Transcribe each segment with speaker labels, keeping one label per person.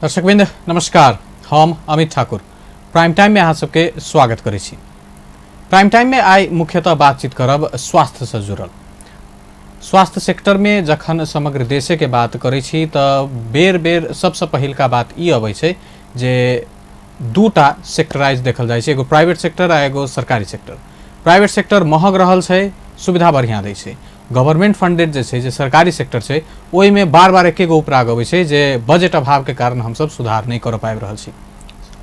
Speaker 1: दर्शकवृंद नमस्कार। हम Amit Thakur prime time में अहाँ सबके स्वागत करै छी। प्राइम टाइम में आइ मुख्यतः बातचीत करब स्वास्थ्य से जुड़ल। स्वास्थ्य सेक्टर में जखन समग्र देशे के बात करै छी तऽ बेर बेर सबसँ पहिलका बात ई अबै छै जे दूटा सेक्टराइज देखल जाइ छै, एगो प्राइवेट सेक्टर आ एगो सरकारी सेक्टर। प्राइवेट सेक्टर महग रहल छै, सुविधा बढ़िआँ दै छै। गवर्नमेंट फंडेड जे छै, जे सरकारी सेक्टर छै, ओहिमे बार बार एके गो उपराग अबै छै जे बजट अभावके कारण हमसब सुधार नहि कर पाबि रहल छी।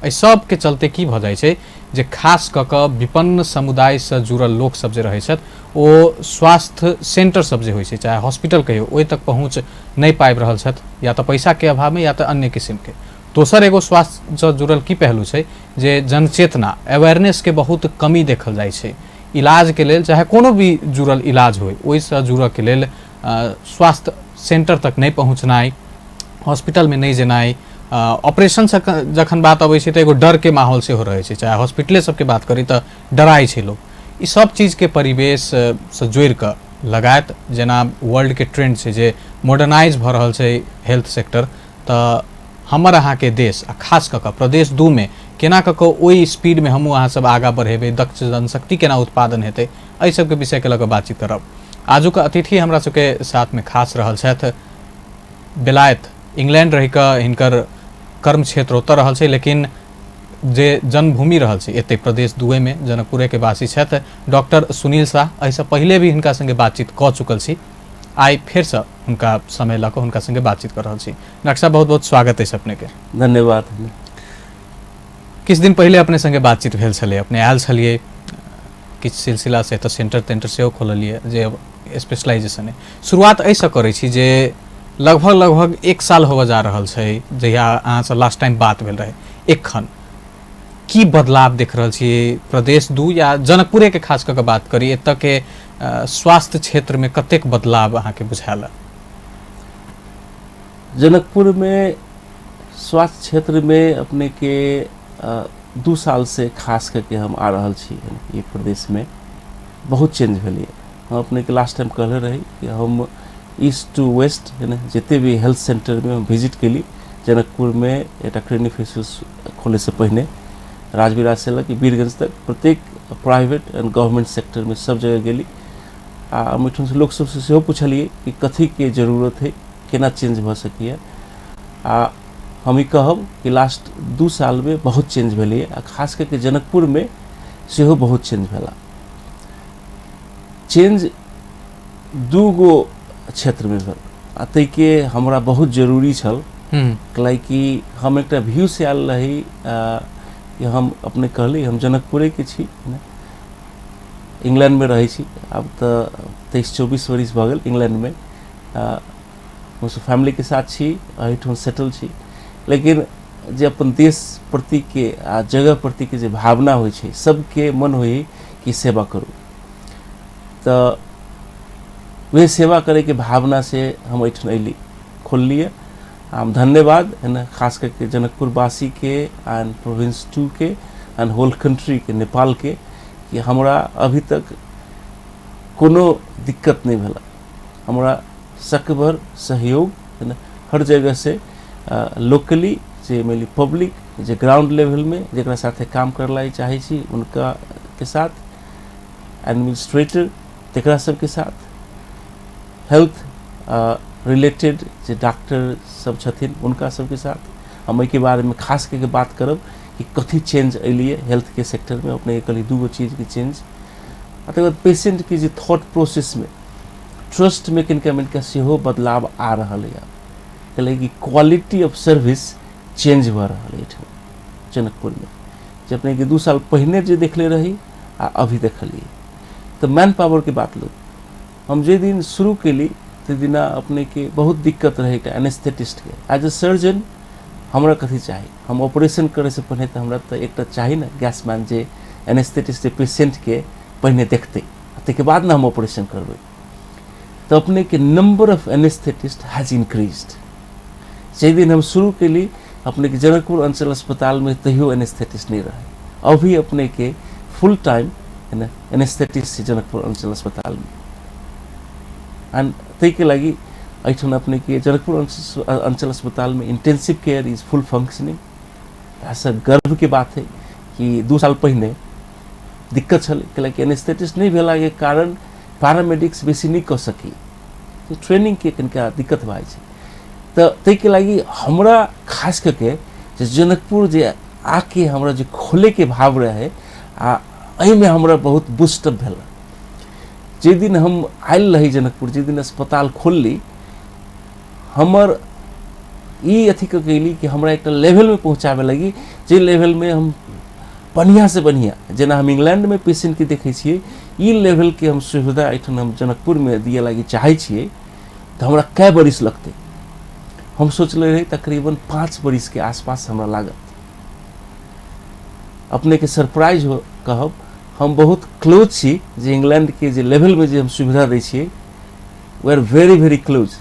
Speaker 1: एहि सबके चलते की भऽ जाइ छै जे खास कऽ कऽ विपन्न समुदायसँ जुड़ल लोकसब जे रहै छथि ओ स्वास्थ्य सेंटर सब जे होइ छै, चाहे हॉस्पिटल कहियौ, ओहि तक पहुँच नहि पाबि रहल छथि, या तऽ पैसाके अभावमे या तऽ अन्य किसिमके। दोसर एगो स्वास्थ्यसँ जुड़ल की पहलू छै जे जनचेतना अवेयरनेसके बहुत कमी देखल जाइ छै। इलाजके लेल चाहे कोनो भी जुड़ल इलाज होइ, ओहिसँ जुड़ऽके लेल स्वास्थ्य सेंटर तक नहि पहुँचनाइ, हॉस्पिटलमे नहि जेनाइ, ऑपरेशनसँ जखन बात अबै छै तऽ एगो डरके माहौल सेहो रहै छै। चाहे हॉस्पिटले सबके बात करी तऽ डराइ छै लोक। ई सब चीजके परिवेशसँ जोड़िकऽ लगायत जेना वर्ल्डके ट्रेंड छै जे मॉडर्नाइज भऽ रहल छै हेल्थ सेक्टर, तऽ हमर अहाँके देश आ खास कऽ कऽ प्रदेश 2 मे केना कऽ कऽ ओहि स्पीडमे हमहूँ अहाँ सब आगाँ बढ़ेबै, दक्ष जनशक्ति केना उत्पादन हेतै, एहि सबके विषयके लऽ कऽ बातचीत करब। आजुक अतिथि हमरा सबके साथमे खास रहल छथि बेलायत इंग्लैंड रहि कऽ हिनकर कर्म क्षेत्र ओतऽ रहल छै, लेकिन जे जन्मभूमि रहल छै एतै प्रदेश 2 मे जनकपुरेके वासी छथि डॉक्टर सुनील शाह। एहिसँ पहिले भी हिनका संगे बातचीत कऽ चुकल छी। आइ फेरसँ हुनका समय लऽ कऽ हुनका संगे बातचीत कऽ रहल छी। डॉक्टर साहब, बहुत बहुत स्वागत अछि अपनेके।
Speaker 2: धन्यवाद।
Speaker 1: किछु दिन पहिले अपने संगे बातचीत भेल छलै, अपने आयल छलियै किछु सिलसिलासँ एतऽ सेंटर तेंटर सेहो खोललियै जे स्पेशलाइजेशन है। शुरुआत एहिसँ करै छी जे लगभग लगभग एक साल होबऽ जा रहल छै जहिया अहाँसँ लास्ट टाइम बात भेल रहै। एखन की बदलाव देख रहल छी प्रदेश 2 या जनकपुरेके खास कऽ कऽ बात करी, एतऽके स्वास्थ्य क्षेत्रमे कतेक बदलाव अहाँके बुझायल?
Speaker 2: जनकपुर में स्वास्थ्य क्षेत्र में अपने के 2 साल से खास करके हम आ रहल छी ई प्रदेश में, बहुत चेंज भेलैए। हम अपने के लास्ट टाइम कहले रही कि हम ईस्ट टू वेस्ट है ने जते भी हेल्थ सेंटर में हम विजिट केली जनकपुर में एकटा क्रेनियोफेशियल खोले से पहिने, राजविराज से लऽ के वीरगंज तक प्रत्येक प्राइवेट एंड गवर्नमेंट सेक्टर में सब जगह गेली आ हम एहिठामसँ लोक सबसँ सेहो पुछलियै कि कथीके जरूरत है, केना चेंज भऽ सकैए। आ हम ई कहब कि लास्ट 2 सालमे बहुत चेंज भेलैए आ खास करके जनकपुरमे सेहो बहुत चेंज भेला। चेंज दू गो क्षेत्रमे भेल आ ताहिके हमरा बहुत जरूरी छल, कैलाकि हम एकटा व्यू से आयल रही कि हम अपने कहली हम जनकपुरेके छी, इंग्लैंडमे रहै छी, आब तऽ 23-24 बरिस भऽ गेल इंग्लैंडमे। हमसब फैमिलीके साथ छी, एहिठाम सेटल छी, लेकिन जे अपन देश प्रतिके आ जगह प्रतिके जे भावना होइ छै, सबके मन होइ कि सेवा करू, तऽ वएह सेवा करैके भावना से हम एहिठाम अयली, खोललियै। हम धन्यवाद है ना खास करके जनकपुरवासीके एंड प्रोविंस 2 के एंड होल कंट्रीके, नेपालके, कि हमरा अभी तक कोनो दिक्कत नहि भेल। हमरा सकभर सहयोग है ना हर जगह से, लोकली जे मानि पब्लिक जे ग्राउंड लेवलमे जकरा साथे काम करला चाहै छी उनका के साथ, एडमिनिस्ट्रेटर तकरा सबके साथ, हेल्थ रिलेटेड जे डॉक्टर सब छथिन हुनका सबके साथ। हम एहिके बारेमे खास करके बात करब कि कथी चेंज अयलियै हेल्थके सेक्टरमे। अपने कहलियै दूगो चीजके चेंज आ तकर बाद पेशेंटके जे थॉट प्रोसेसमे, ट्रस्टमे कनिका मनिका सेहो बदलाव आ रहल यऽ, कैलाकि क्वालिटी ऑफ सर्विस चेंज भऽ रहल एहिठाम जनकपुरमे, जे अपनेके 2 साल पहिने जे देखले रही आ अभी देखलियै। तऽ मैन पावरके बात लू, हम जे दिन शुरू केली ताहि दिना अपनेके बहुत दिक्कत रहै एकटा एनेस्थेटिस्टके। एज ए सर्जन हमरा कथी चाही? हम ऑपरेशन करैसँ पहिने तऽ हमरा तऽ एकटा चाही ने गैस मैन, जे एनेस्थेटिस्ट जे पेशेंटके पहिने देखतै, ताहिके बाद ने हम ऑपरेशन करबै। तऽ अपनेके number of anesthetist has increased. जाहि दिन हम शुरू केली अपनेके जनकपुर अंचल अस्पतालमे, तहियो एनेस्थेटिस्ट नहि रहै। अभी अपनेके फुल टाइम है ना एनेस्थेटिस्ट छै जनकपुर अंचल अस्पतालमे। एंड ताहिके लागि एहिठाम अपनेके जनकपुर अंचल अस्पतालमे intensive care is full functioning. से गर्वके बात है कि 2 साल पहिने दिक्कत छलै, कैलाकि एनेस्थेटिस्ट नहि भेलाके कारण पैरामेडिक्स बेसी नहि कऽ सकी, ट्रेनिंगके कनिका दिक्कत भए जाइ छै। तऽ ताहिके लागि हमरा खास कऽ के जे जनकपुर जे आके हमरा जे खोलैके भाव रहै आ एहिमे हमरा बहुत बूस्टअप भेल। जे दिन हम आयल रही जनकपुर, जे दिन अस्पताल खोलली, हमर ई अथी कऽ के अयली कि हमरा एकटा लेवलमे पहुँचाबे लगी जे लेवलमे हम बढ़िआँ से बढ़िआँ, जेना हम इंग्लैंडमे पेशेंटके देखै छियै, ई लेवलके हम सुविधा एहिठाम हम जनकपुरमे दिअ लागी चाहै छियै। तऽ हमरा कै बरिस लगतै? हम सोचले रही तकरीबन 5 बरिसके आसपास हमरा लागत। अपनेके सरप्राइज हो कहब, हम बहुत क्लोज छी जे इंग्लैंडके जे लेवलमे जे हम सुविधा दै छियै, we are very very close.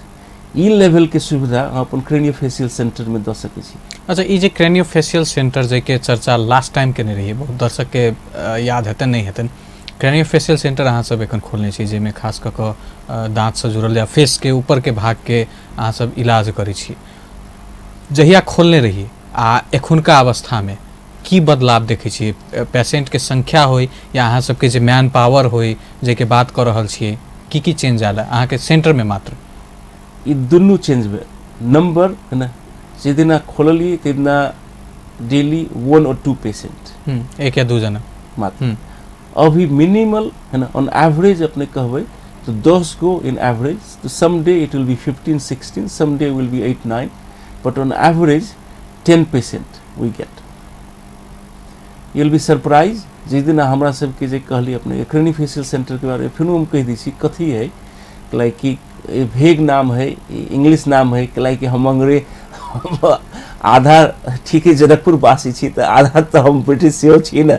Speaker 2: ई लेवलके सुविधा हम अपन क्रेनियोफेशियल सेंटरमे दऽ सकै छी।
Speaker 1: अच्छा, ई जे क्रेनियोफेशियल सेंटर जाहिके चर्चा लास्ट टाइम केने रहियै, बहुत दर्शकके याद हेतनि नहि हेतनि, क्रेनियोफेशियल सेंटर अहाँ सब एखन खोलने छी जाहिमे खास कऽ कऽ दाँतसँ जुड़ल या फेसके ऊपरके भागके अहाँ सब इलाज करै छी। जहिया खोलने रहियै आ एखुनका अवस्थामे की बदलाव देखै छियै? पेशेंटके संख्या होइ या अहाँ सबके जे मैन पावर होइ जाहिके बात कऽ रहल छियै, की की चेंज आयल अहाँके सेंटरमे मात्र?
Speaker 2: ई दुनू चेंज भेल। नंबर है ना, जे दिना खोललियै ताहि दिना डेली 1 और 2 पेशेंट,
Speaker 1: 1 या 2 जना
Speaker 2: मात्र। अभी मिनिमल है ना, ऑन एवरेज अपने कहबै तो 10 गो इन एवरेज, तो some day it will be 15 16, some day will be 8 9, but on average 10 patient we get. You will be surprise. जिस दिन हमरा सबके जे कहली अपने क्रेनियोफेशियल सेंटर के बारे में, फिर हम कहि दै छी कथी है, लाइक कि भेग नाम है, इंग्लिश नाम है, लाइक हम अंग्रेज, हम आधा ठीक है जनकपुर वासी छी तऽ आधा तऽ हम ब्रिटिश सेहो छी ने।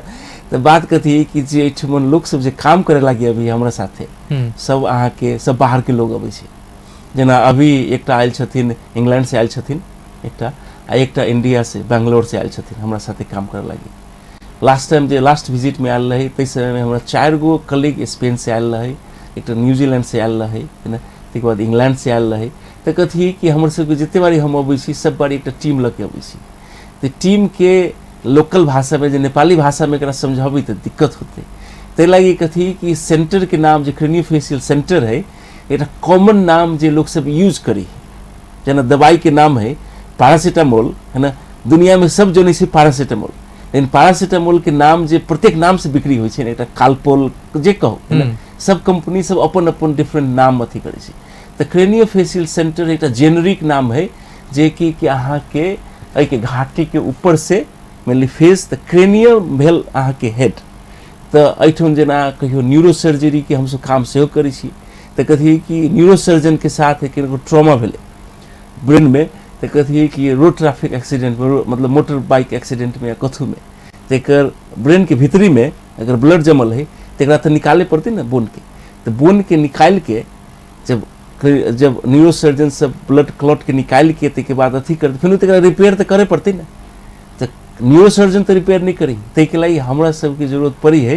Speaker 2: तऽ बात कथी है कि जे एहिठमन लोक सब जे काम करे लागी अभी हमरा साथे, सब अहाँके सब बाहरके लोग अबै छै। जेना अभी एकटा आयल छथिन इंग्लैंड से आयल छथिन एकटा, आ एकटा इंडिया से बैंगलोर से आयल छथिन हमरा साथे काम करे लागी। लास्ट टाइम जे लास्ट विजिट में आयल रही ताहि समय में हमरा 4 गो कलीग स्पेन से आयल रही, एकटा न्यूजीलैंड से आयल रही है ना, ताहिके बाद इंग्लैंड से आयल रही। तऽ कथी कि हमर सबके जते बारी हम अबै छी सब बारी एकटा टीम लऽ के अबै छी। तऽ टीम के लोकल भाषामे जे नेपाली भाषामे एकरा समझाबी तऽ दिक्कत होतै। ताहि लागि कथी कि सेंटर के नाम जे क्रेनियोफेशियल सेंटर है एकटा कॉमन नाम जे लोक सब यूज करी, जेना दवाई के नाम है पैरासीटामोल है ना, दुनिया में सब जनै छै पैरासीटामोल, लेकिन पैरासीटामोल के नाम जे प्रत्येक नाम से बिक्री होइ छै ने, एकटा कालपोल जे कहू है ना, सब कंपनी सब अपन अपन डिफरेंट नाम अथी करै छै। तऽ क्रेनियोफेशियल सेंटर एकटा जेनरिक नाम है जे कि अहाँके एहिके घाटी के ऊपर से मेनली फेस, तऽ क्रेनियम भेल अहाँके हेड। तऽ एहिठाम जेना कहियो न्यूरो सर्जरी के हमसब काम सेहो करै छी, तऽ कथी कि न्यूरो सर्जन के साथ किनको ट्रॉमा भेलै ब्रेन में, तऽ कथी कि रोड ट्रैफिक एक्सीडेंट में, मतलब मोटर बाइक एक्सीडेंट में या कथू में, तऽ एकर ब्रेन के भीतरी में अगर ब्लड जमल है तऽ एकरा तऽ निकाले पड़तै ने बोन के, तऽ बोन के निकालि के जब जब न्यूरो सर्जन सब ब्लड क्लॉट के निकालि के ताहिके बाद अथी करतै, फेर तकरा रिपेयर तऽ करे पड़तै ने, तऽ न्यूरो सर्जन तऽ रिपेयर नहि करी, ताहिके लागि हमरा सबके जरूरत पड़ी है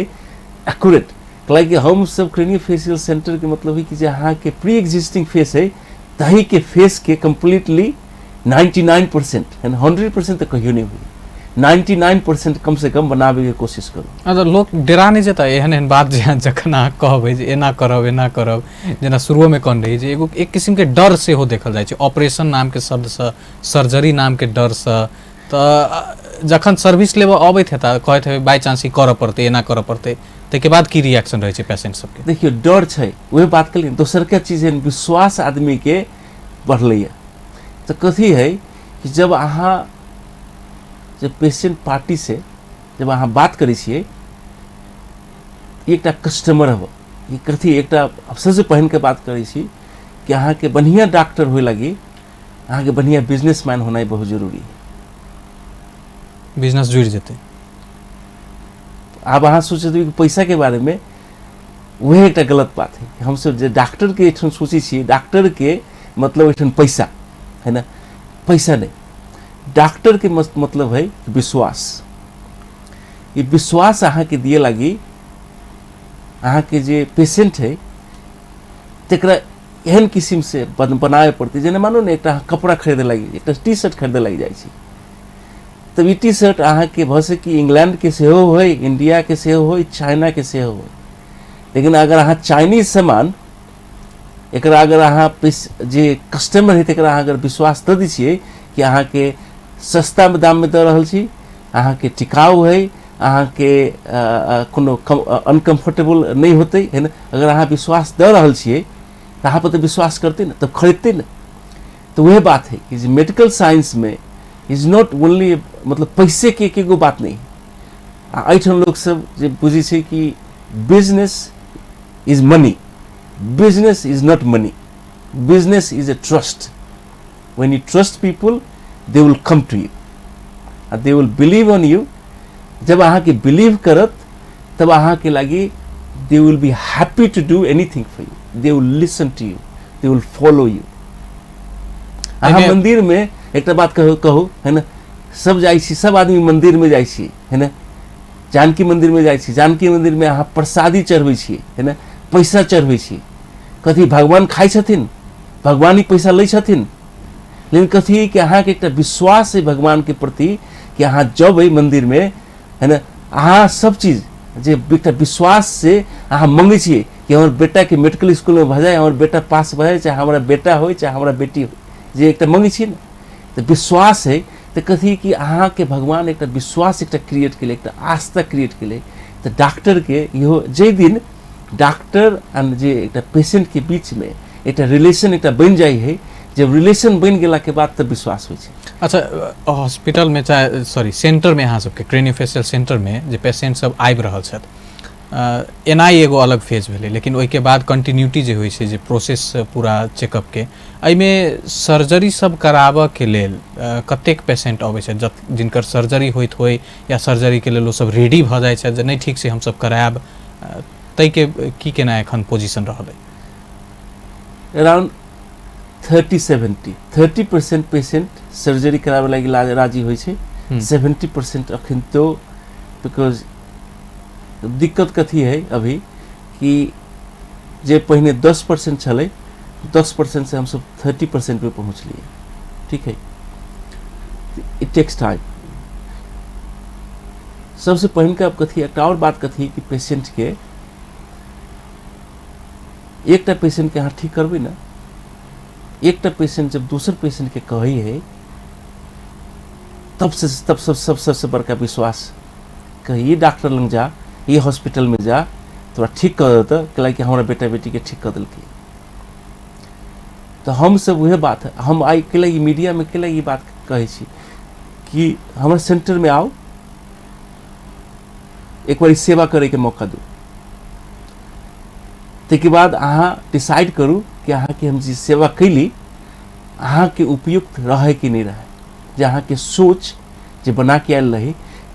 Speaker 2: एक्यूरेट। लाइक हम सब क्रेनियोफेशियल सेंटर के मतलब है कि जे अहाँके प्री एग्जिस्टिंग फेस है तही के फेस के कम्प्लीटली 99% एंड 100% तऽ कहियो नहि हुई, 99% कम से कम बनाबे के कोशिश करू।
Speaker 1: अच्छा, लोक डरा नहि जेता एहन एहन बात जे जखन अहाँ कहबै जे एना करब एना करब, जेना शुरुओमे कहने रही जे एगो एक किसिमके डर सेहो देखल जाइ छै ऑपरेशन नामके शब्दसँ, सर्जरी नामके डरसँ। तऽ जखन सर्विस लेबऽ अबैत हेता कहैत हेबै बाइ चांस ई करऽ पड़तै एना करऽ पड़तै, ताहिके बाद की रिएक्शन रहै छै पेशेंट सबके?
Speaker 2: देखियौ डर छै, वएह बात कहलियै, दोसरका चीज है विश्वास आदमीके बढ़लैए। तऽ कथी है कि जब अहाँ जब पेशेंट पार्टी से जब अहाँ बात करै छियै, एकटा कस्टमर हब, ई कथी एकटा सबसे पहिनके बात करै छी कि अहाँके बढ़िआँ डॉक्टर होय लागी अहाँके बढ़िआँ बिजनेसमैन होनाइ बहुत जरूरी है।
Speaker 1: बिजनेस जुड़ि जेतै।
Speaker 2: आब अहाँ सोचैत हेबै कि पैसाके बारेमे, वएह एकटा गलत बात है। हमसब जे डॉक्टरके एहिठाम सोचै छियै, डॉक्टरके मतलब एहिठाम पैसा है ना, पैसा नहीं, डॉक्टरके मतलब है विश्वास। ई विश्वास अहाँके दिए लागी अहाँके जे पेशेंट है तकरा एहन किसिमसँ बनाबय पड़तै। जेना मानू ने एकटा अहाँ कपड़ा खरीदे लागि, एकटा टी शर्ट खरीदे लागि जाइ छी, तब ई टी शर्ट अहाँके भऽ सकी इंग्लैंडके सेहो होइ, इंडियाके सेहो होइ, चाइनाके सेहो होइ। लेकिन अगर अहाँ चाइनीज सामान एकरा अगर अहाँ जे कस्टमर है तकरा अहाँ अगर विश्वास दऽ दै छियै कि अहाँके सस्ता दाममे दऽ रहल छी, अहाँके टिकाउ है, अहाँके कोनो अनकम्फर्टेबल नहि होतै, है ने, अगर अहाँ विश्वास दऽ रहल छियै तऽ अहाँ पर तऽ विश्वास करतै ने, तब खरीदतै ने। तऽ वएह बात है कि जे मेडिकल साइंसमे is not only मतलब पैसे के एकेगो बात नहीं। आ एहिठाम लोकसब जे बुझै छै कि business is money, business is not money, business is a trust. When you trust people they will come to you आ they will believe on you. जब अहाँके बिलीव करत तब अहाँके लागि they will be happy to do anything for you, they will listen to you, they will follow you. अहाँ मंदिर में एकटा बात कहू कहू है ना, सब जाइ छी, सब आदमी मंदिर में जाइ छी, है ना, जानकी मंदिर में जाइ छी, जानकी मंदिर में अहाँ प्रसादी चढ़बै छी, है ना, पैसा चढ़बै छी, कथी भगवान खाइ छथिन, भगवान ही पैसा लै छथिन, लेकिन कथी कि अहाँके एकटा विश्वास है भगवान के प्रति कि अहाँ जबै मंदिर में, है ना, अहाँ सब चीज जे एकटा विश्वास से अहाँ मंगै छियै कि हमर बेटाके मेडिकल स्कूलमे भऽ जाए, हमर बेटा पास भऽ जाए, चाहे हमरा बेटा होइ चाहे हमरा बेटी होइ, जे एकटा मंगै छियै ने, तऽ विश्वास है। तऽ कथी कि अहाँके भगवान एकटा विश्वास एकटा क्रिएट केलै, एकटा आस्था क्रिएट केलै। तऽ डॉक्टरके इहो जाहि दिन डॉक्टर एंड जे एकटा पेशेंटके बीचमे एकटा रिलेशन एकटा बनि जाइ है, जब रिलेशन बनि गेलाके बाद तब विश्वास होइ छै।
Speaker 1: अच्छा, हॉस्पिटलमे चाहे सॉरी सेंटरमे अहाँ सबके क्रेनियोफेशियल सेंटरमे जे पेशेंट सब आबि रहल छथि, एनाइ एगो अलग फेज भेलै, लेकिन ओहिके बाद कंटिन्यूटी जे होइ छै, जे प्रोसेस पूरा चेकअपके, एहिमे सर्जरी सब कराबऽके लेल कतेक पेशेंट अबै छथि जिनकर सर्जरी होइत होइ या सर्जरीके लेल ओ सब रेडी भऽ जाइ छथि जे नहि ठीक छै हमसब करायब, ताहिके की केना एखन पोजिशन रहल अइ?
Speaker 2: अराउंड 30-70, 30% पेशेंट सर्जरी कराबे लागि राजी होइ छै, 70% अखन तो, because दिक्कत कथी है अभी कि जे पहिने 10% छलै, 10% से हमसब 30% पे पहुँचलियै, ठीक है, it takes time. सबसे पहिलका कथी एकटा और बात कथी कि पेशेंट के एकटा पेशेंट के अहाँ ठीक करबै ने, एकटा पेशेंट जब दोसर पेशेंट के कहै है तब से तब सब सब सबसे बड़का विश्वास कही ये डॉक्टर लग जा, ये हॉस्पिटल में जा, तोरा ठीक कर देतौ, कहला कि हमरा बेटा बेटी के ठीक कर देलकै। तो हम सब वह बात है, हम आइ के ई मीडिया में के ई बात कहै छी कि हमर सेंटर में आओ, एक बार सेवा करे के मौका दू, ताहिके बाद अहाँ डिसाइड करू कि अहाँके हम जे सेवा कैली अहाँके उपयुक्त रहै कि नहि रहै, जे अहाँके सोच जे बना के आयल रही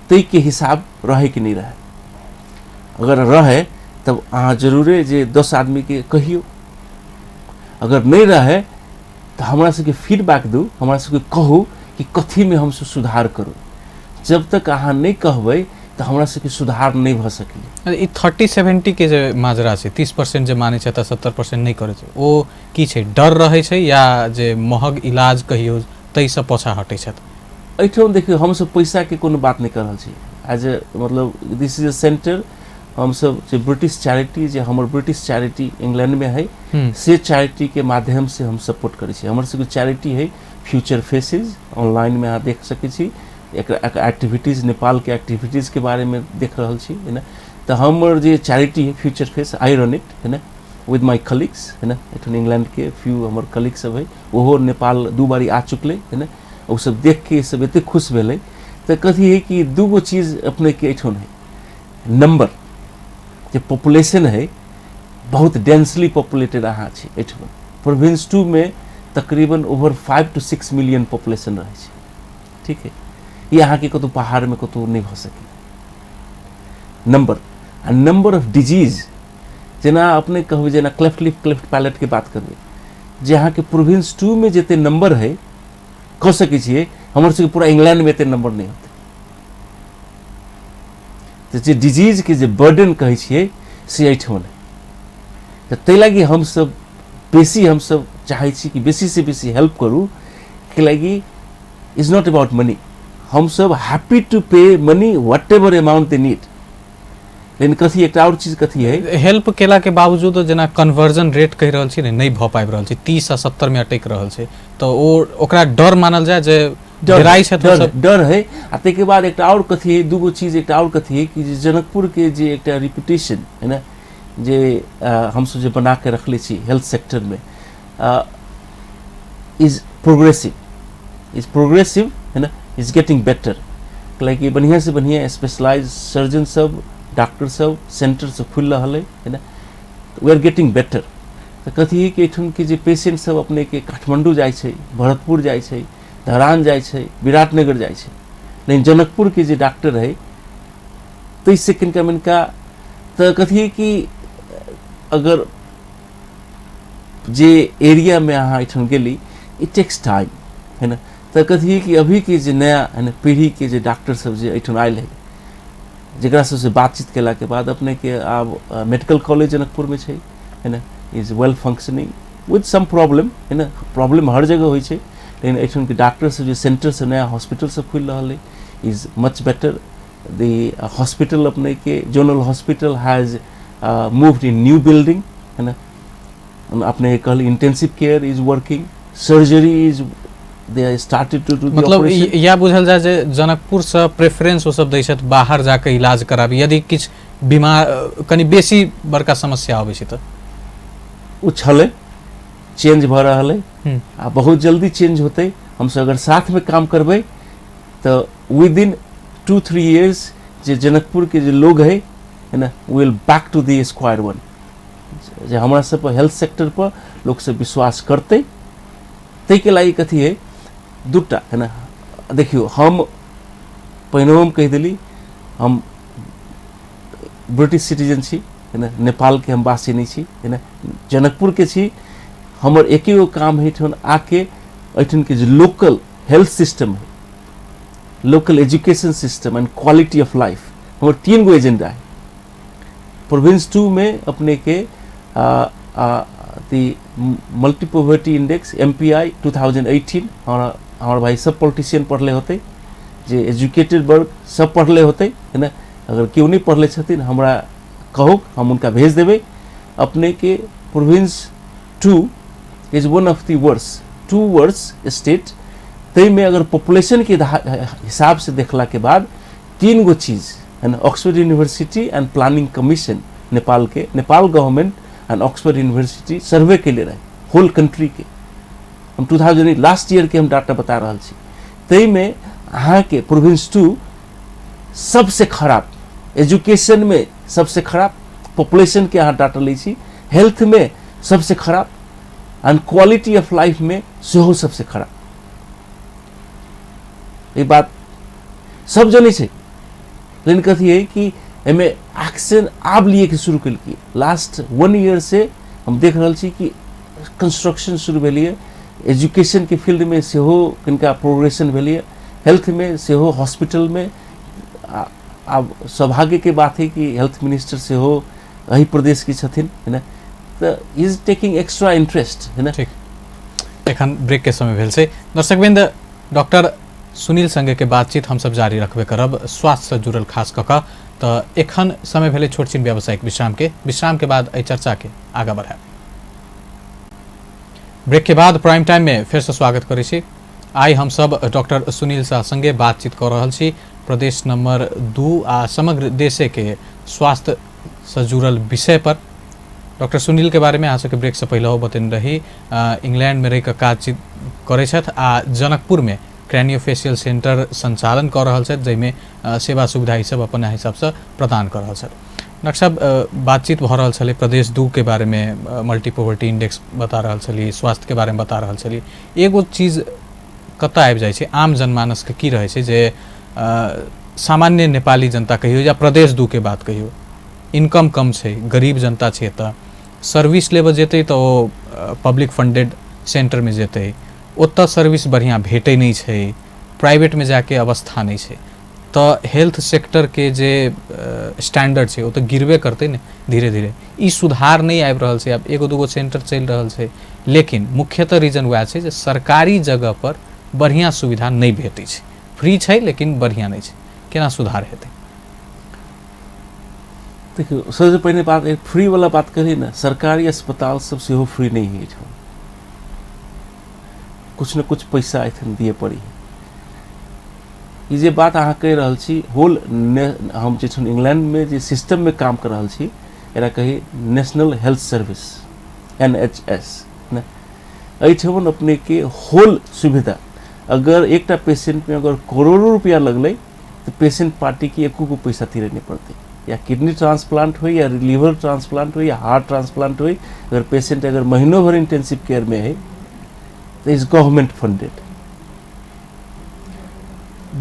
Speaker 2: ताहिके हिसाब रहै कि नहि रहै। अगर रहै तब अहाँ जरूरे जे 10 आदमीके कहियौ, अगर नहि रहै तऽ हमरा सबके फीडबैक दू, हमरा सबके कहू कि कथीमे हमसब सुधार करू। जब तक अहाँ नहि कहबै तऽ हमरा सबके सुधार नहि भऽ सकलै।
Speaker 1: ई 30-70 के जे माजरा छै, 30% जे मानै छै तऽ 70% नहि करै छै, ओ की छै, डर रहै छै या जे महग इलाज कहियौ ताहिसँ पाछाँ हटै छथि?
Speaker 2: एहिठाम देखियौ हमसब पैसाके कोनो बात नहि कऽ रहल छी, एज ए मतलब this is a centre. हमसब जे ब्रिटिश चैरिटी, जे हमर ब्रिटिश चैरिटी इंग्लैंडमे है, से चैरिटीके माध्यमसँ हम सपोर्ट करै छी। हमर सबके चैरिटी है फ्यूचर फेसेज, ऑनलाइनमे अहाँ देख सकै छी, एकर एक्टिविटीज, नेपालके एक्टिविटीजके बारेमे देख रहल छी, है ना। तऽ हमर जे चैरिटी है future face, I run it, है ना, विद my colleagues, है ना। एठन इंग्लैंडके फ्यू हमर कलीग सब है, ओहो नेपाल 2 बारी आ चुकलै, है ना। ओ सब देख के सब एते खुश भेलै। तऽ कथी है कि 2 चीज अपने के एठन है, नंबर जे पॉपुलेशन है बहुत डेंसली पॉपुलेटेड अहाँ छी एहिठाम। प्रोविंस 2 में तकरीबन ओवर 5 to 6 million population रहै छै, ठीक है। ई अहाँके कतहु पहाड़मे कतहु नहि भऽ सकै। नंबर आ नंबर ऑफ डिजीज, जेना अपने कहबै जेना क्लेफ्ट लिप क्लेफ्ट पैलेटके बात करबै, जे अहाँके प्रोविंस 2 में जते नंबर है कह सकै छियै हमर सबके पूरा इंग्लैंडमे एते नंबर नहि होतै। तऽ जे डिजीजके जे बर्डन कहै छियै से एहिठाम है। तऽ ताहि लागि हमसब बेसी हमसब चाहै छी कि बेसीसँ बेसी हेल्प करू, कैलाकि is not about money. हमसब happy to pay money whatever amount they need. लेकिन कथी एकटा आओर चीज कथी है,
Speaker 1: हेल्प केला के बावजूद जेना कन्वर्जन रेट कहि रहल छी ने, नहि भऽ पाबि रहल छै, 30 आ 70 में अटकि रहल छै, तऽ ओ ओकरा डर मानल जाय जे डराइ छथि
Speaker 2: डर, डर है। आ ताहिके बाद एकटा आओर कथी है, दूगो चीज एकटा आओर कथी है कि जे जनकपुर के जे एकटा रिप्यूटेशन है ना, जे हमसब जे बना के रखले छी हेल्थ सेक्टर में, is progressive, is progressive है ना, is getting better. कैलाकि बढ़िया से बढ़िया स्पेशलाइज सर्जन सब, डॉक्टर सब, सेंटर सब खुलि रहल है, है ना, वी आर गेटिंग बेटर। तऽ कथी है कि एहिठाम के जे पेशेंट सब अपने के काठमांडू जाइ छै, भरतपुर जाइ छै, धरान जाइ छै, विराटनगर जाइ छै, लेकिन जनकपुर के जे डॉक्टर है ताहिसँ कनिका मनिका तऽ कथी है कि अगर जे एरियामे अहाँ एहिठाम गेली, it takes time है ना। तऽ कथी है कि अभी के जे नया है ना पीढ़ी के जे डॉक्टर सब जे एहिठाम आयल है, जकरा सबसँ बातचीत केलाके बाद अपने के आब मेडिकल कॉलेज जनकपुरमे छै है ना, is well functioning with some problem है ना, प्रॉब्लम हर जगह होइ छै, लेकिन एहिठामके डॉक्टर सब जे सेंटर सब नया हॉस्पिटल सब खुलि रहल है is much better. The hospital अपने के zonal hospital has moved in new building है ना, अपने कहल intensive care is working, surgery is they are started to do.
Speaker 1: मतलब इएह बुझल जाय जे जनकपुर से प्रेफरेंस ओ सब दै छथि बाहर जाके इलाज कराबी, यदि किछु बीमार कनि बेसी बड़का समस्या अबै छै तऽ
Speaker 2: ओ छलै, चेंज भऽ रहल है आ बहुत जल्दी चेंज होतै। हमसब अगर साथमे काम करबै तऽ विद इन 2-3 इयर्स जे जनकपुर के जे लोग है है ना, will back to the square one, जे हमरा सब पर हेल्थ सेक्टर पर लोक सब विश्वास करतै। ताहिके लागि कथी है दूटा है ना, देखियौ हम पहिनहुँ हम कहि देली हम ब्रिटिश सिटीजन छी है ना, नेपाल के हम वासी नहीं छी है ना, जनकपुर के छी। हमर एके गो काम है एहिठाम आके एहिठाम के जे लोकल हेल्थ सिस्टम है, local education system and quality of life, हमर 3 गो एजेंडा है। प्रोविंस 2 में अपने के the multi poverty index MPI 2018 हमारा भाई सब पॉलिटिशियन पढ़ले होते, जे एजुकेटेड वर्ग सब पढ़ले होते है ना, अगर केओ नहीं पढ़ले छथिन हमरा कहू, हम उनका भेज देबै। अपने के province 2 is one of the worse, 2 worse state. ताहिमे अगर पॉपुलेशन के हिसाब से देखला के बाद 3 गो चीज है ना, Oxford university and planning commission Nepal के, Nepal government and Oxford university survey के लिए रहे होल कंट्री के, हम 2008 लास्ट ईयर के हम डाटा बता रहल छी। ताहिमे अहाँके प्रोविंस 2 सबसे खराब, एजुकेशन में सबसे खराब, पॉपुलेशन के अहाँ डाटा लै छी, हेल्थ में सबसे खराब एंड क्वालिटी ऑफ लाइफ में सेहो सबसे खराब। ई बात सब जनै छै, लेकिन कथी है कि एहिमे एक्शन आब लिए के शुरू केलकै। लास्ट 1 ईयर से हम देख रहल छी कि कंस्ट्रक्शन शुरू भेलैए, एजुकेशन के फील्ड में सेहो कनिका प्रोग्रेशन भेलैए, हेल्थ में सेहो हॉस्पिटल में। आब सौभाग्य के बात है कि हेल्थ मिनिस्टर सेहो एहि प्रदेश के छथिन है ना, तऽ is taking extra interest है ना।
Speaker 1: ठीक, एखन ब्रेक के समय भेल छै। दर्शकवृंद, डॉक्टर सुनील संगे के बातचीत हम सब जारी रखबे करब स्वास्थ्य से जुड़ल खास कऽ कऽ। तऽ एखन समय भेलै छोट छिन व्यावसायिक विश्राम के, विश्राम के बाद एहि चर्चा के आगाँ बढ़ायब। ब्रेक के बाद प्राइम टाइम में फिर से स्वागत करै छी। आइ हम सब डॉक्टर सुनील शाह संगे बातचीत कऽ रहल छी प्रदेश नंबर 2 आ समग्र देशे के स्वास्थ्य से जुड़ल विषय पर। डॉक्टर सुनील के बारे में अहाँ सबके ब्रेक से पहले बतेने रही, इंग्लैंड में रहि कऽ काज करै छथि आ जनकपुर में क्रैनियोफेशियल सेंटर संचालन कऽ रहल छथि, जाहिमे सेवा सुविधा ई सब अपन हिसाबसँ प्रदान कऽ रहल छथि। डॉक्टर साहब, बातचीत भऽ रहल छलै प्रदेश 2 के बारे में, मल्टी पोवर्टी इंडेक्स बता रहल छली, स्वास्थ्य के बारे में बता रहल छली। एगो चीज कतऽ आबि जाइ छै आम जनमानसके की रहै छै जे सामान्य नेपाली जनता कहियौ या प्रदेश 2 के बात कहियौ, इनकम कम छै, गरीब जनता छै, तऽ सर्विस लेबऽ जेतै तऽ ओ पब्लिक फंडेड सेंटरमे जेतै, ओतऽ सर्विस बढ़िआँ भेटै नहि छै, प्राइवेटमे जाके अवस्था नहि छै। तऽ हेल्थ सेक्टरके जे स्टैंडर्ड छै ओ तऽ गिरबे करतै ने धीरे धीरे। ई सुधार नहि आबि रहल छै। आब एगो दूगो सेंटर चलि रहल छै, लेकिन मुख्यतः रीजन वएह छै जे सरकारी जगह पर बढ़िआँ सुविधा नहि भेटै छै। फ्री छै लेकिन बढ़िआँ नहि छै। केना सुधार हेतै?
Speaker 2: देखियौ, सबसँ पहिने बात फ्री वाला बात करी ने, सरकारी अस्पताल सब सेहो फ्री नहि है एहिठाम, कुछ ने कुछ पैसा एखन दिए पड़ी। ई जे बात अहाँ कहि रहल छी होल हम जे छै इंग्लैंडमे जे सिस्टममे काम कर रहल छी, एकरा कही national health service, NHS ने। एहिठाम अपनेके होल सुविधा, अगर एकटा पेशेंटमे अगर करोड़ों रुपया लगलै तऽ पेशेंट पार्टीके एको गो पैसा तीरे नहि पड़तै। या किडनी ट्रांसप्लांट हो, या लीवर ट्रांसप्लांट हो, या हार्ट ट्रांसप्लांट हो, अगर पेशेंट अगर महीनों भर इंटेंसिव केयर में है तो is government funded.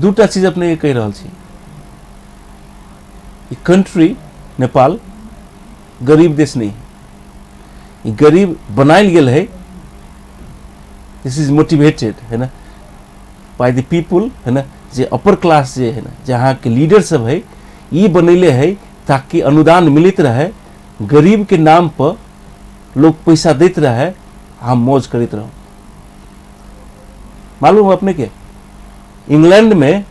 Speaker 2: दूटा चीज अपने कहि रहल छी, ई कंट्री नेपाल गरीब देश नहीं है, ई गरीब बनायल गेल है, this is motivated है ना बाय the people है ना, जे अपर क्लास जे है ना, जे अहाँके लीडर सब है, ई बनैले है ताकि अनुदान मिलैत रहे, गरीब के नाम पर लोग पैसा दैत रहे, हम मौज करैत रहू। मालूम है अपने के इंग्लैंड में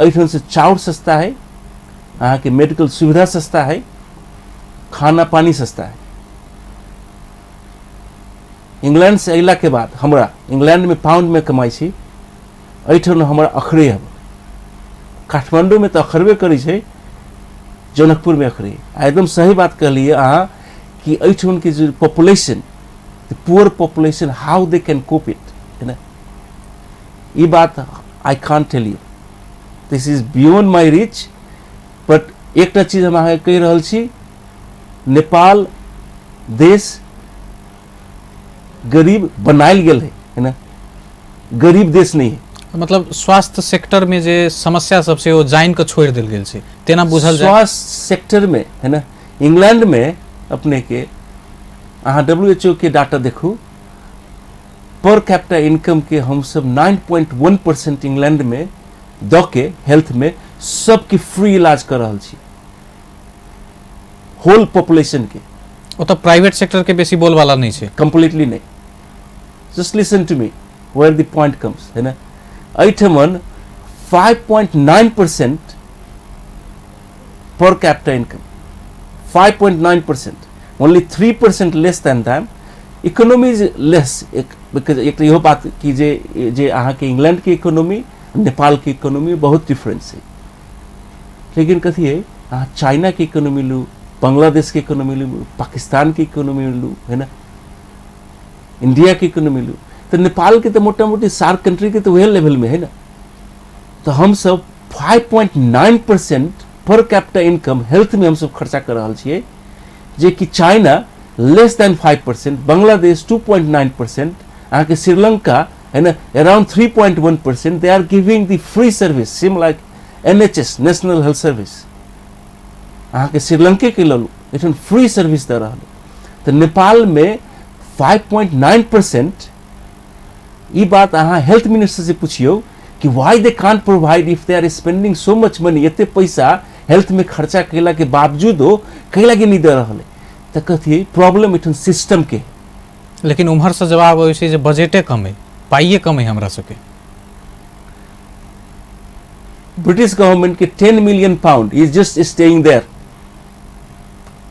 Speaker 2: एहिठाम से चाउर सस्ता है, अहाँके मेडिकल सुविधा सस्ता है, खाना पानी सस्ता है। इंग्लैंड से अयला के बाद हमरा इंग्लैंड में पाउंड में कमाइ छी, एहिठाम हमरा अखरे हब, काठमांडू में तऽ अखरबे करै छै, जनकपुर में अखरे। आ एकदम सही बात कहलियै अहाँ कि एहिठाम के जे population, the poor population, how they can cope it, है ना। ई बात I can't tell you, this is beyond my reach. But एकटा चीज हम अहाँके कहि रहल छी, नेपाल देश गरीब बनायल गेल है, है ना, गरीब देश नहीं है।
Speaker 1: मतलब स्वास्थ्य सेक्टर में जे समस्या सब छै ओ जानि कऽ छोड़ि देल गेल छै, तेना बुझल जाय।
Speaker 2: स्वास्थ्य सेक्टर में है ना, इंग्लैंड में अपने के अहाँ WHO के डाटा देखू, पर कैपिटा इनकम के हम सब 9.1% इंग्लैंड में दऽ के हेल्थ में सबके फ्री इलाज कर रहल छी, होल पॉपुलेशन के।
Speaker 1: ओतऽ प्राइवेट सेक्टर के बेसी बोलबाला नहि छै।
Speaker 2: कम्प्लीटली नहीं। Just listen to me where the point comes, है ना। एहिठमन 5.9% per capita income, 5.9%, only 3% less than them. Economy is less, because एक इहो बात कि जे जे अहाँके इंग्लैंड के इकोनॉमी नेपाल के इकोनॉमी बहुत डिफरेंस है। लेकिन कथी है, अहाँ चाइना के इकोनॉमी लू, बांग्लादेश के इकोनॉमी लू, पाकिस्तान के इकोनॉमी लू, है ना, इंडिया के इकोनॉमी लू, तो नेपाल के तो मोटा मोटी सार्क कंट्री के तो वह लेवल में है ना। तो हम सब 5.9% पर कैपिटा इनकम हेल्थ में हम सब खर्चा कर रहल छियै, जे कि चाइना लेस देन 5%, बांग्लादेश 2.9%, अहाँके श्रीलंका है ना around 3.1%। They are giving the free service same like NHS, national health service. अहाँके श्रीलंके के लऽ लू, एहिठाम फ्री सर्विस दऽ रहल। तऽ नेपालमे 5.9%। ई बात अहाँ हेल्थ मिनिस्टर से पुछियौ कि why they can't provide if they are spending so much money, एते पैसा हेल्थ में खर्चा कयला के बावजूदो कै लागी नहि दऽ रहल है। तऽ कथी प्रॉब्लम एहिठाम सिस्टम के।
Speaker 1: लेकिन उम्हरसँ जवाब अबै छै जे बजटे कम है, पाइए कम है हमरा सबके।
Speaker 2: ब्रिटिश गवर्नमेंट के 10 million pound is just staying there.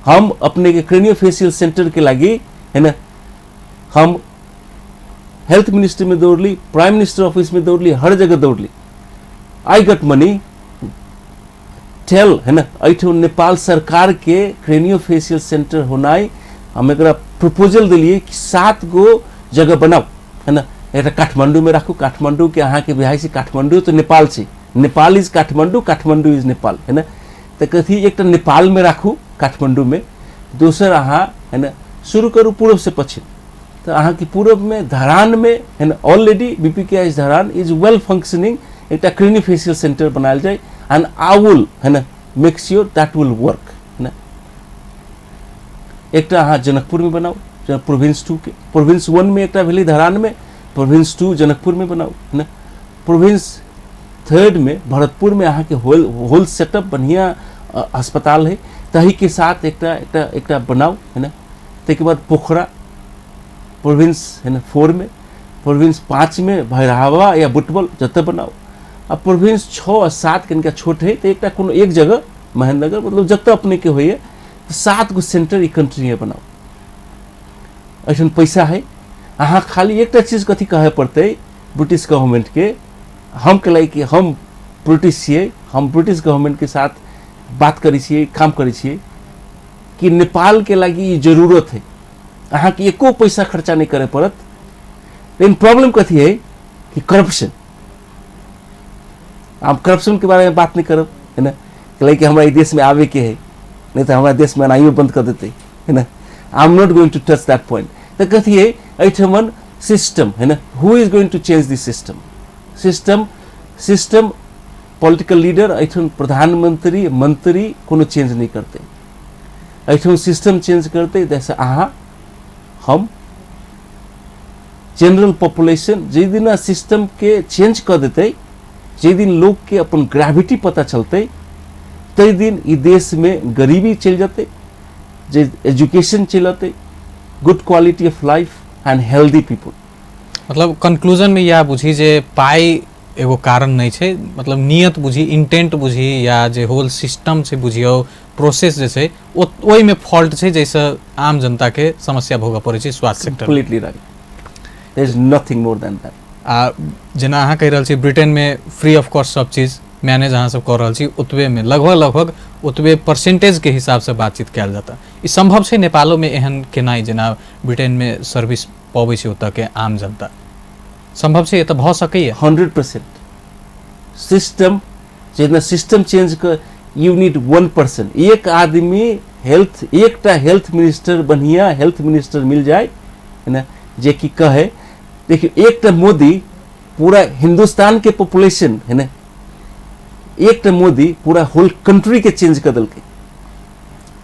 Speaker 2: हम अपने के क्रेनियोफेशियल सेंटर के लागी है ना, हम हेल्थ मिनिस्ट्री में दौड़ली, प्राइम मिनिस्टर ऑफिस में दौड़ली, हर जगह दौड़ली। I got money tell, है ना, एहिठाम नेपाल सरकार के क्रेनियोफेशियल सेंटर होनाइ, हम एकरा प्रपोजल देलियै कि 7 गो जगह बनाउ, है ना। एकटा काठमांडू में राखू, काठमांडू के अहाँके बुझाइ छै काठमांडू तऽ नेपाल छै, Nepal is Kathmandu, Kathmandu is Nepal, है ना। तऽ कथी एकटा नेपाल में राखू काठमांडू में, दोसर अहाँ है ना शुरू करू पूर्व से पश्चिम। तऽ अहाँके पूर्व में धरान में है ना already BPKI Dharan is well functioning, एकटा क्रेनियोफेशियल सेंटर बनायल जाय एंड I will है ना make sure that will work, है ना। एकटा अहाँ जनकपुर में बनाउ, प्रोविंस 2 के, प्रोविंस 1 में एकटा भेलै धरान में, प्रोविंस 2 जनकपुर में बनाउ, है ना। प्रोविंस थर्ड में भरतपुर में अहाँके होल होल सेटअप बढ़िया अस्पताल है, तही के साथ एकटा एकटा एकटा बनाउ, है ना। ताहिके बाद पोखरा प्रोविंस है ना 4 में, प्रोविंस 5 में भैरहवा या बुटबल जतऽ बनाउ, आ प्रोविंस 6 आ 7 कनिका छोट है तऽ एकटा कोनो एक जगह महेंद्रनगर, मतलब जतऽ अपने के होइए 7 गो सेंटर ई कंट्री में बनाउ। ऐसन पैसा है। अहाँ खाली एकटा चीज कथी कहै पड़तै ब्रिटिश गवर्नमेंट के, हम कहलै कि हम ब्रिटिश छियै, हम ब्रिटिश गवर्नमेंट के साथ बात करै छियै, काम करै छियै कि नेपाल के लागि ई जरूरत है, अहाँके एको पैसा खर्चा नहीं करे पड़त। लेकिन प्रॉब्लम कथी है कि करप्शन, हम करप्शन के बारे में बात नहीं करब, है ना, कहलै कि हमरा ई देश में आवे के है, नहीं तो हमरा देश में अनाइयो बंद कर देते, है ना। I am not going to touch that point. तो कथी है एहिठमन सिस्टम, है ना, who is going to change this system? System system political leader एहिठाम प्रधानमंत्री मंत्री कोनो चेंज नहीं करते, एहिठाम सिस्टम चेंज करते जैसे अहाँ हम जनरल पॉपुलेशन जे दिना सिस्टम के चेंज कर देते, जे दिन लोग के अपन ग्रेविटी पता चलते, तै दिन ई देश में गरीबी चल जाते, जे एजुकेशन चलते, good quality of life and healthy people.
Speaker 1: मतलब कंक्लूजन में यह बुझी जे पाई एगो कारण नहीं छै, मतलब नियत बुझी, इंटेंट बुझी, या जे होल सिस्टम छै बुझियौ, प्रोसेस जे छै ओहिमे फॉल्ट छै, जैसे आम जनता के समस्या भोगऽ पड़ै छै स्वास्थ्य sector.
Speaker 2: Completely right, there is nothing more than that.
Speaker 1: आ जेना अहाँ कहि रहल छी ब्रिटेन में फ्री ऑफ कॉस्ट सब चीज मैनेज अहाँ सब कऽ रहल छी, ओतबे में लगभग लगभग ओतबे परसेंटेज के हिसाब से बातचीत कयल जाता। ई संभव छै नेपालो में एहन केनाइ जेना ब्रिटेन में सर्विस पबै छै ओतऽ के आम जनता? संभव छै? एतऽ भऽ सकैए?
Speaker 2: 100%। सिस्टम जेना सिस्टम चेंज कर, you need 1%, एक आदमी हेल्थ, एकटा हेल्थ मिनिस्टर, बढ़िया हेल्थ मिनिस्टर मिल जाए, है ना, जे कि कहे देखियो एकटा मोदी पूरा हिंदुस्तान के पॉपुलेशन, है ना, एकटा मोदी पूरा होल कंट्री के चेंज कर देलकै।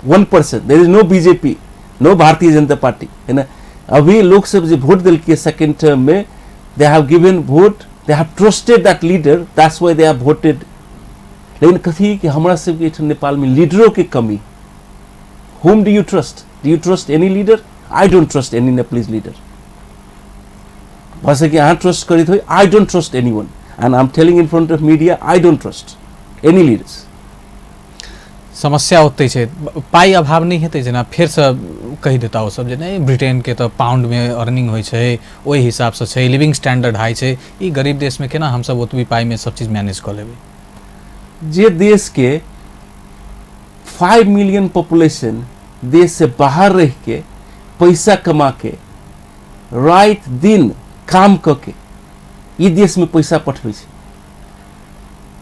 Speaker 2: 1%, there is no BJP, no Bharatiya Janata party, है ना। अभी लोग सब जे वोट देलकै सेकेंड टर्म में, they have given vote, they have trusted that leader, that's why they have voted. लेकिन कथी कि हमरा सबके एहिठाम नेपाल में लीडरों के कमी। Whom do you trust? Do you trust any leader? I don't trust any Nepalese leader. भऽ सके अहाँ ट्रस्ट करैत होइ, I don't trust any one, and I am telling in front of media, I don't trust any leaders.
Speaker 1: समस्या ओतै छै, पाइ अभाव नहि हेतै? जेना फेरसँ कहि देता ओ सब जे नहि ब्रिटेनके तऽ पाउंडमे अर्निंग होइ छै, ओहि हिसाबसँ छै, लिविंग स्टैंडर्ड हाई छै, ई गरीब देशमे केना हमसब ओतबी पाइमे सब चीज मैनेज कऽ लेबै?
Speaker 2: जे देश के 5 मिलियन पॉपुलेशन देश से बाहर रह के पैसा कमा के राति दिन काम कऽ के ई देश में पैसा पठबै छै,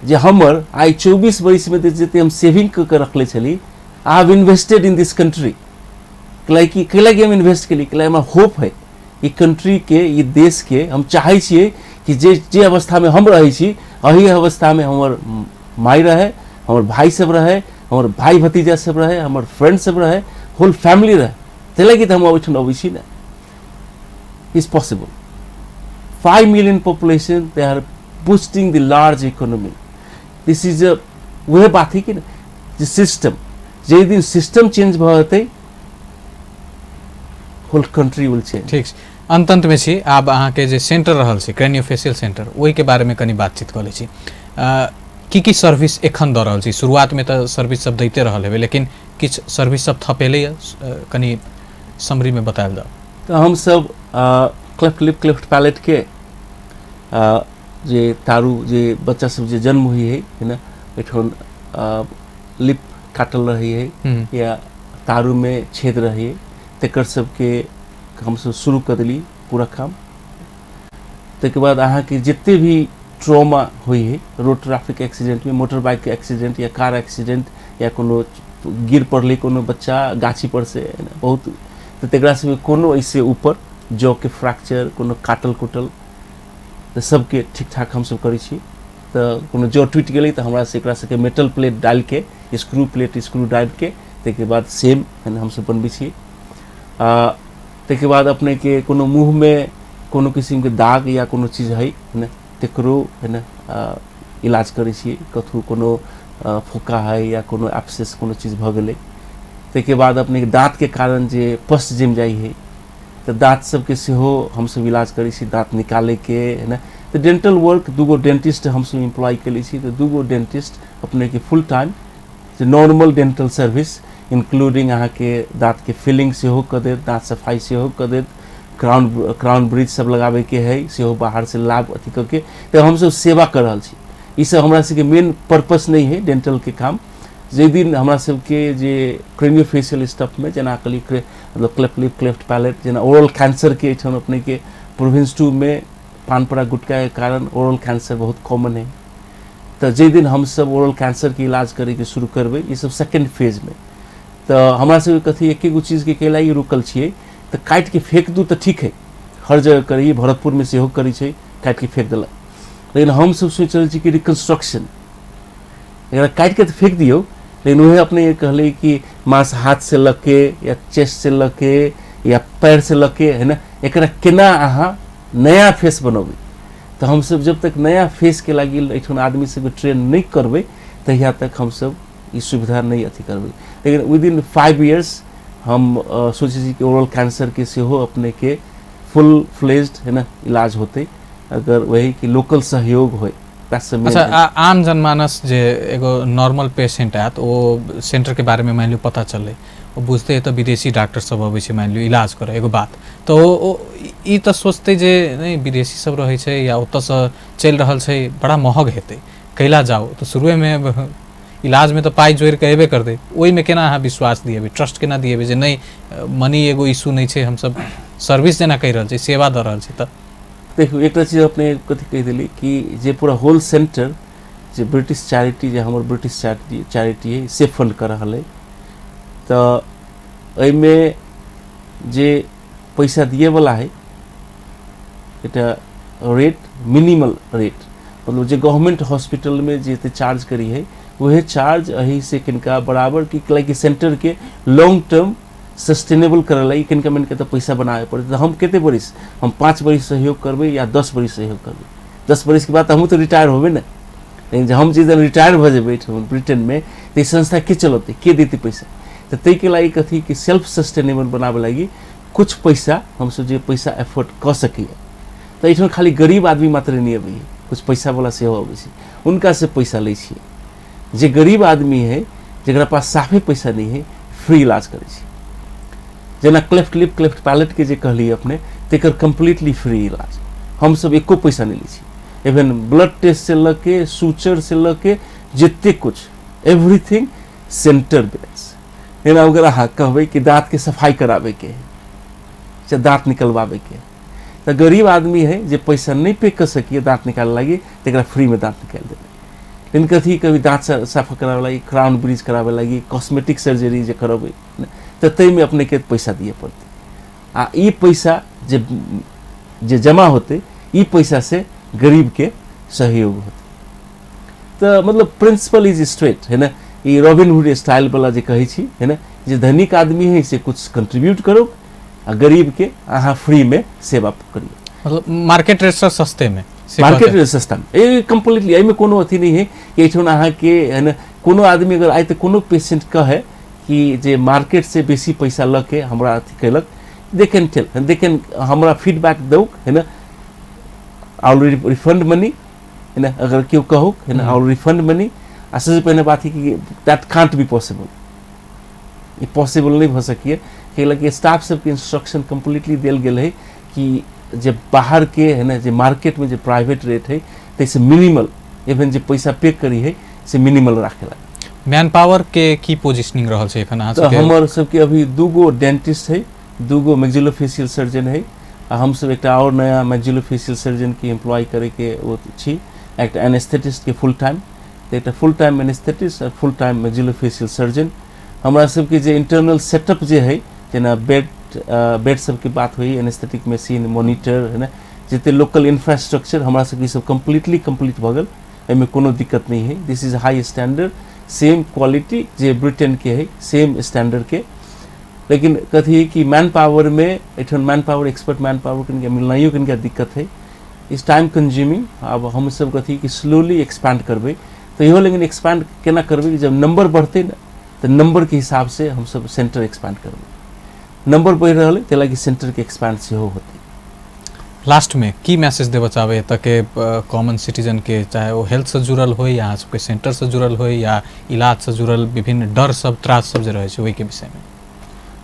Speaker 2: जे हमर आइ 24 बरिस में जते हम सेविंग कऽ के रखले छली, I have invested in this country. कैलाकि कैलाकि हम इन्वेस्ट केली, कैलाकि हमरा होप है ई कंट्री के, ई देश के। हम चाहै छियै कि जे जे अवस्था में हम रहै छी एही अवस्था में हमर माय रहे, हमर भाई सब रहे, हमर भाई भतीजा सब रहे, हमर फ्रेंड सब रहे, होल फैमिली रहे, ताहि लागि तऽ हम ओहिठाम अबै छी ने। Is possible. 5 million population, they are boosting the large economy. This is a वह बात है कि ना जे सिस्टम, जे दिन सिस्टम चेंज भऽ जेतै होल कंट्री will change.
Speaker 1: ठीक छै, अंत अंतमे छी, आब अहाँके जे सेंटर रहल छै क्रैनियोफेशियल सेंटर, ओहिके बारेमे कनि बातचीत कऽ लै छी। की की सर्विस एखन दऽ रहल छी? शुरुआतमे तऽ सर्विस सब दैते रहल हेबै, लेकिन किछु सर्विस सब थपेलै कनि समरीमे बतायल जाउ।
Speaker 2: तऽ हमसब क्लेफ्ट लिप क्लेफ्ट पैलेट के जे तारू जे बच्चा सब जे जन्म होइ है, है ना, एहिठाम लिप काटल रहै है या तारू में छेद रहै है, तकर सबके हमसब शुरू कऽ देली पूरा काम। ताहिके बाद अहाँके जते भी ट्रॉमा होइ है रोड ट्रैफिक एक्सीडेंट में, मोटर बाइक के एक्सीडेंट या कार एक्सीडेंट या कोनो गिर पड़लै कोनो बच्चा गाछी पर से, है ना, बहुत, तऽ तकरा सबके कोनो ऐसे ऊपर जौ के फ्रैक्चर, कोनो काटल कुटल, तऽ सबके ठीक ठाक हमसब करै छी। तऽ कोनो जौ टूटि गेलै तऽ हमरा से एकरा सबके मेटल प्लेट डालिके, स्क्रू प्लेट स्क्रू डालिके ताहिके बाद सेम हमसब बनबै छी। ताहिके बाद अपनेके कोनो मुँहमे कोनो किसिमके दाग या कोनो चीज है, है ना, तकरो है ना इलाज करै छियै। कतहु कोनो फोका है या कोनो एब्सेस कोनो चीज भऽ गेलै, ताहिके बाद अपनेके दाँतके कारण जे पस जमि जाइ है तऽ दाँत सबके सेहो हमसब इलाज करै छी, दाँत निकालैके है ने। तऽ डेंटल वर्क दूगो डेंटिस्ट हमसब एम्प्लॉय कयले छी, तऽ दूगो डेंटिस्ट अपनेके फुल टाइम जे नॉर्मल डेंटल सर्विस इंक्लूडिंग अहाँके दाँतके फिलिंग सेहो कऽ देत, दाँत सफाइ सेहो कऽ देत, क्राउन क्राउन ब्रिज सब लगाबैके है सेहो बाहर से लाभ अथी कऽ के, तऽ हमसब सेवा कऽ रहल छी। ई सब हमरा सबके मेन पर्पस नहि है डेंटलके काम। जाहि दिन हमरा सबके जे क्रेनियोफेशियल स्टफमे जेना कहलियै मतलब क्लेफ्ट लिप क्लेफ्ट पैलेट, जेना ओरल कैंसरके एहिठाम अपनेके प्रोविंस 2 में पानपरा गुटखाके कारण ओरल कैंसर बहुत कॉमन है, तऽ जाहि दिन हमसब ओरल कैंसरके इलाज करैके शुरू करबै ई सब सेकेंड फेजमे, तऽ हमरा सबके कथी एके गो चीजके कैला ई रुकल छियै, तऽ काटिके फेक दू तऽ ठीक है, हर जगह करै, भरतपुरमे सेहो करै छै, काटिके फेक देलक, लेकिन हमसब सोचि रहल छी कि रिकन्स्ट्रक्शन एकरा काटिके तऽ फेक दियौ, लेकिन वएह अपने कहलै कि मांस हाथ से लऽ के या चेस्ट से लऽ के या पैर से लऽ के है ना, एकरा केना अहाँ नया फेस बनबै, तऽ हमसब जब तक नया फेसके लागि एहिठाम आदमी सबके ट्रेन नहि करबै तहिया तक हमसब ई सुविधा नहि अथी करबै। लेकिन विद इन 5 इयर्स हम सोचै छी कि ओरल कैंसरके सेहो अपनेके फुल फ्लेज्ड है ना इलाज होतै, अगर वही कि लोकल सहयोग होय।
Speaker 1: अच्छा, आम जनमानस जे एगो नॉर्मल पेशेंट आयत ओ सेंटर के बारे में मान लियौ पता चललै, ओ बुझते तऽ विदेशी डॉक्टर सब अबै छै मान लियौ इलाज करे एगो बात, तऽ ओ ई तऽ सोचते जे नहि विदेशी सब रहै छै या ओतऽसँ चलि रहल छै बड़ा महग हेतै कैला जाउ, तऽ शुरुएमे इलाजमे तऽ पाइ जोड़ि कऽ एबे करतै, ओहिमे केना अहाँ विश्वास दिएबै, ट्रस्ट केना दिएबै जे नहि मनी एगो इशू नहि छै, हमसब सर्विस जेना कहि रहल छी, सेवा दऽ रहल छी। तऽ
Speaker 2: देखियौ एकटा चीज अपने कथी कहि देली कि जे पूरा होल सेंटर जे ब्रिटिश चैरिटी जे हमर ब्रिटिश चैरिटी है से फंड कर रहल है, तऽ एहिमे जे पैसा दिएवला है एकटा रेट मिनिमल रेट, मतलब जे गवर्नमेंट हॉस्पिटलमे जे एते चार्ज करी है वह चार्ज एहि से किनका बराबर कि लाइक सेंटर के लॉन्ग टर्म सस्टेनेबल करे ला किनका मन के तो पैसा बनावे पड़े। तो हम कते बरिस, हम 5 बरिस सहयोग करबै या 10 बरिस सहयोग करबै, 10 बरिस के बाद हमहूँ तो रिटायर होबे ने, लेकिन जब हम जिस दिन रिटायर भऽ जेबै ब्रिटेनमे तऽ ई संस्था के चलतै, के देतै पैसा, तऽ ताहिके लागि कथी कि सेल्फ सस्टेनेबल बनाबे लागि कुछ पैसा हमसब जे पैसा एफोर्ड कऽ सकैए। तऽ एहिठाम खाली गरीब आदमी मात्र नहि अबैए, कुछ पैसावला सेहो अबै छै, हुनकासँ पैसा लै छियै। जे गरीब आदमी है जकरा पास साफे पैसा नहि है फ्री इलाज करै छै, जेना क्लेफ्ट लिप क्लेफ्ट पैलेटके जे कहलियै अपने तकर कम्प्लीटली फ्री इलाज, हमसब एको पैसा नहि लै छी, इवन ब्लड टेस्ट से लऽ के सूचर से लऽ के जते कुछ एवरीथिंग सेंटर बेस। जेना अगर अहाँ कहबै कि दाँतके सफाइ कराबैके है से दाँत निकलवाबैके है, तऽ गरीब आदमी है जे पैसा नहि पे कऽ सकिए दाँत निकाले लागि तकरा फ्रीमे दाँत निकालि देबै। लेकिन कथी कभी दाँत साफ कराबे लागि, क्राउन ब्रिज कराबे लागि, कॉस्मेटिक सर्जरी जे करबै तऽ ताहिमे अपनेके पैसा दिअ पड़तै, आ ई पैसा जे जे जमा होतै ई पैसा से गरीबके सहयोग होतै। तऽ मतलब प्रिंसिपल is straight है ना, ई रॉबिन हुड स्टाइल वाला जे कहै छी है ना, जे धनिक आदमी है से कुछ कंट्रीब्यूट करो आ गरीब के अहाँ फ्री में सेवा करियौ,
Speaker 1: मतलब मार्केट रेट से सस्ते में,
Speaker 2: मार्केट रेट सस्ता में ए कम्प्लीटली, एहिमे कोनो अथी नहीं है कि एहिठाम अहाँके है ना कोनो आदमी अगर आइ तऽ कोनो पेशेंट कहे कि जे मार्केट से बेसी पैसा लऽ के हमरा अथी केलक, they can tell, they can हमरा फीडबैक दौक है ना, I will refund money है ना, अगर केओ कहूक है ना I will refund money. आ सबसे पहिने बात है कि that can't be possible, E possible नहीं भऽ सकिए, कैलाकि स्टाफ सबके इंस्ट्रक्शन कम्प्लीटली देल गेल है कि जे बाहर के है ना जे मार्केट में जे प्राइवेट रेट है ताहिसँ मिनिमल इवन जे पैसा पे करी है से मिनिमल राखेला।
Speaker 1: मैन पावर के की पोजिशनिंग रहल छै एखन अहाँ
Speaker 2: तऽ
Speaker 1: सबके?
Speaker 2: हमर सबके अभी 2 डेंटिस्ट है, 2 मैक्सिलोफेशियल सर्जन है, आ हमसब एकटा और नया मैक्सिलोफेशियल सर्जन के एम्प्लॉय करे के ओ छी, एकटा एनेस्थेटिस्ट के फुल टाइम, तऽ एकटा फुल टाइम एनेस्थेटिस्ट आ फुल टाइम मैक्सिलोफेशियल सर्जन। हमरा सबके जे इंटरनल सेटअप जे है जेना बेड बेड सबके बात होइ, एनेस्थेटिक मशीन, मोनिटर है ना, जते लोकल इंफ्रास्ट्रक्चर हमरा सबके सब कम्प्लीटली कम्प्लीट भऽ गेल, एहिमे कोनो दिक्कत नहीं है। This is high standard, same quality जे ब्रिटेन के है सेम स्टैंडर्ड के। लेकिन कथी है कि मैन पावर में एहिठाम man power, expert man power कनिका मिलनाइयो कनिका दिक्कत है। Is time consuming. आब हमसब कथी कि स्लोली एक्सपांड करबै, तऽ इहो लेकिन एक्सपांड केना करबै कि जब नंबर बढ़तै ने तऽ नंबरके हिसाबसँ हमसब सेंटर एक्सपांड करबै। नंबर बढ़ि रहल अइ ताहि लागी सेंटरके एक्सपांड सेहो होतै।
Speaker 1: लास्टमे की मैसेज देबऽ चाहबै एतऽके कॉमन सिटीजनके, चाहे ओ हेल्थसँ जुड़ल होइ या अहाँ सबके सेंटरसँ जुड़ल होइ या इलाजसँ जुड़ल विभिन्न डर सब त्रास सब जे रहै छै ओहिके विषयमे?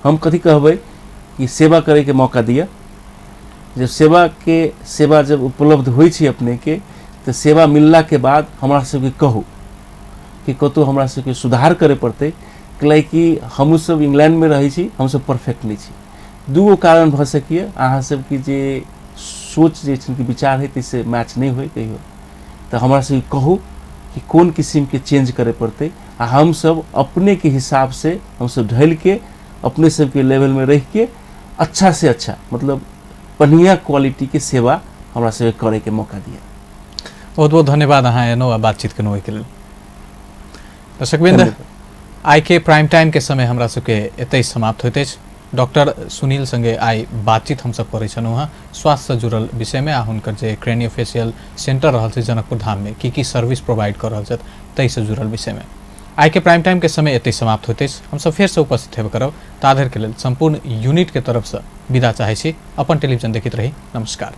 Speaker 2: हम कथी कहबै कि सेवा करैके मौका दिअ। जब सेवाके सेवा जब उपलब्ध होइ छै अपनेके, तऽ सेवा मिललाके बाद हमरा सबके कहू कि कतहु हमरा सबके सुधार करय पड़तै, कैलाकि हमहूँ सब इंग्लैंडमे रहै छी, हमसब परफेक्ट नहि छी। दूगो कारण भऽ सकैए, अहाँ सबके जे सोच जे छै कि विचार है ताहिसँ मैच नहि होइ कहियो, तऽ हमरा सबके कहू कि कोन किसिमके चेंज करय पड़तै, आ हमसब अपनेके हिसाबसँ हमसब ढलिके अपने सबके लेवलमे रहिके अच्छा से अच्छा मतलब बढ़िया क्वालिटी के सेवा हमरा सबके करैके मौका दिया।
Speaker 1: बहुत बहुत धन्यवाद अहाँ एलहुँ आ बातचीत केलहुँ ओहिके लेल। दर्शकवृंद, आइ के प्राइम टाइम के समय हमरा सबके एतहि समाप्त होइत अछि। डॉक्टर सुनील संगे आइ बातचीत हमसब करै छलहुँ हँ स्वास्थ्यसँ जुड़ल विषयमे आ हुनकर जे क्रेनियोफेशियल सेंटर रहल छै जनकपुर धाममे की की सर्विस प्रोवाइड कऽ रहल छथि ताहिसँ जुड़ल विषयमे। आइ के प्राइम टाइम के समय एतहि समाप्त होइत अछि। हमसब फेरसँ उपस्थित हेबे करब, ताधरिके लेल सम्पूर्ण यूनिटके तरफसँ विदा चाहै छी। अपन टेलीविजन देखैत रही। नमस्कार।